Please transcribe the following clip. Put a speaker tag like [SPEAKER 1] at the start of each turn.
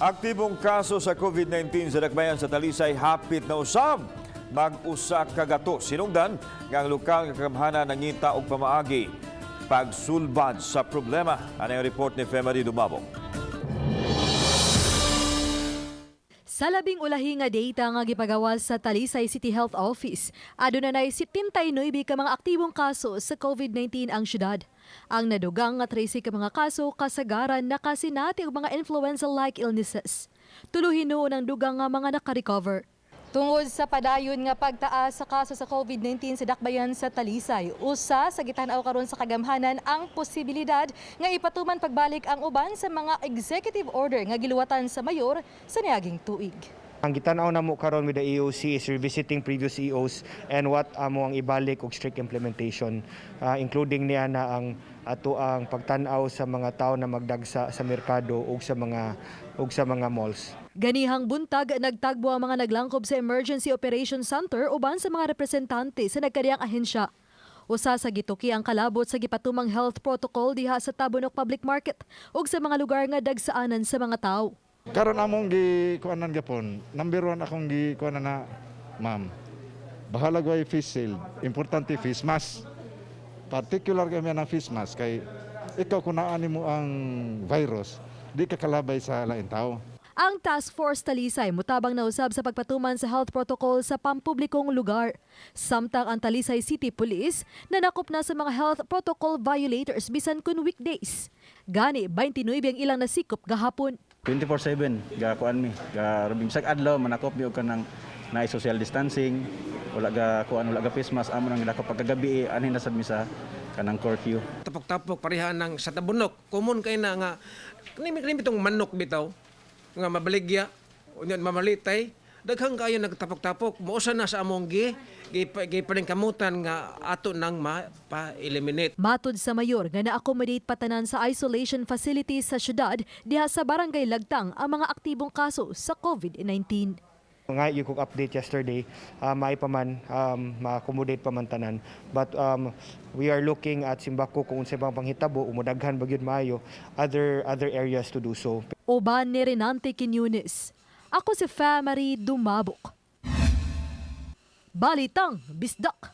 [SPEAKER 1] Aktibong kaso sa COVID-19 sa Dakbayan sa Talisay hapit na usab mag-1 ka gato. Sinugdan nga ang lokal nga kagamhanan nangita og pamaagi pagsulbad sa problema. Ano ang report ni Femary Dumabok?
[SPEAKER 2] Sa labing ulahi nga data nga gipagawas sa Talisay City Health Office, aduna nay 79 ka mga aktibong kaso sa COVID-19 ang syudad. Ang nadugang nga 13 ka mga kaso kasagaran nakasinati og mga influenza-like illnesses. Tulo hinuon ang dugang nga mga nakarecover. Tungod sa padayon nga pagtaas sa kaso sa COVID-19 sa dakbayan sa Talisay, usa sa gitan-aw karon sa kagamhanan ang posibilidad nga ipatuman pagbalik ang uban sa mga executive order nga giluwatan sa mayor sa niaging tuig.
[SPEAKER 3] Ang gitan-aw namo karon with the EOC is revisiting previous EOs and what amo ang ibalik og strict implementation, including niya na ang ato ang pagtan-aw sa mga tao na magdagsa sa merkado ug sa mga malls.
[SPEAKER 2] Ganihang buntag, nagtagbo ang mga naglangkob sa Emergency Operations Center uban sa mga representante sa nagkadiyang ahensya. Usa sa gituki ang kalabot sa gipatumang health protocol diha sa Tabunok Public Market ug sa mga lugar nga dagsaanan sa mga tao.
[SPEAKER 4] Karon among gi kuanan gapon, number one akong gi kuanan na, ma'am. Bahala way face shield, importante face mask. Particular kami ang face mask kay ikaw kung naa nimo ang virus, di ka kalabay sa laing tao.
[SPEAKER 2] Ang Task Force Talisay mutabang nausab sa pagpatuman sa health protocol sa pampublikong lugar. Samtang ang Talisay City Police nanakop na sa mga health protocol violators bisan kun weekdays. Gani 29 ang ilang nasikop gahapon.
[SPEAKER 5] 24/7 ga kuan mi, ga bisag adlaw manakop mi og kanang naay social distancing, wala ga kuan, wala ga face mask, amo nang gidakop. Pagkagabi anhin na sad mi sa kanang curfew.
[SPEAKER 6] Tapok-tapok pareha ng sa Tabunok. Common kay na nga kini bitong manok bitaw nga mabaligya unya mamalitay, daghan kayo nagtapok-tapok. Mao na sa among gi gipaningkamutan nga ato nang ma-eliminate.
[SPEAKER 2] Matod sa mayor nga na-accommodate patanan sa isolation facilities sa syudad diha sa Barangay Lagtang ang mga aktibong kaso sa COVID-19.
[SPEAKER 3] Nga yung kog update yesterday, may pa man ma-accommodate pa man tanan. But we are looking at simbako kung unsay bang panghitabo, umudaghan ba gyud maayo other other areas to do so.
[SPEAKER 2] Uban ni Renante Quiñones. Ako si Famary Dumabok. Balitang Bisdak.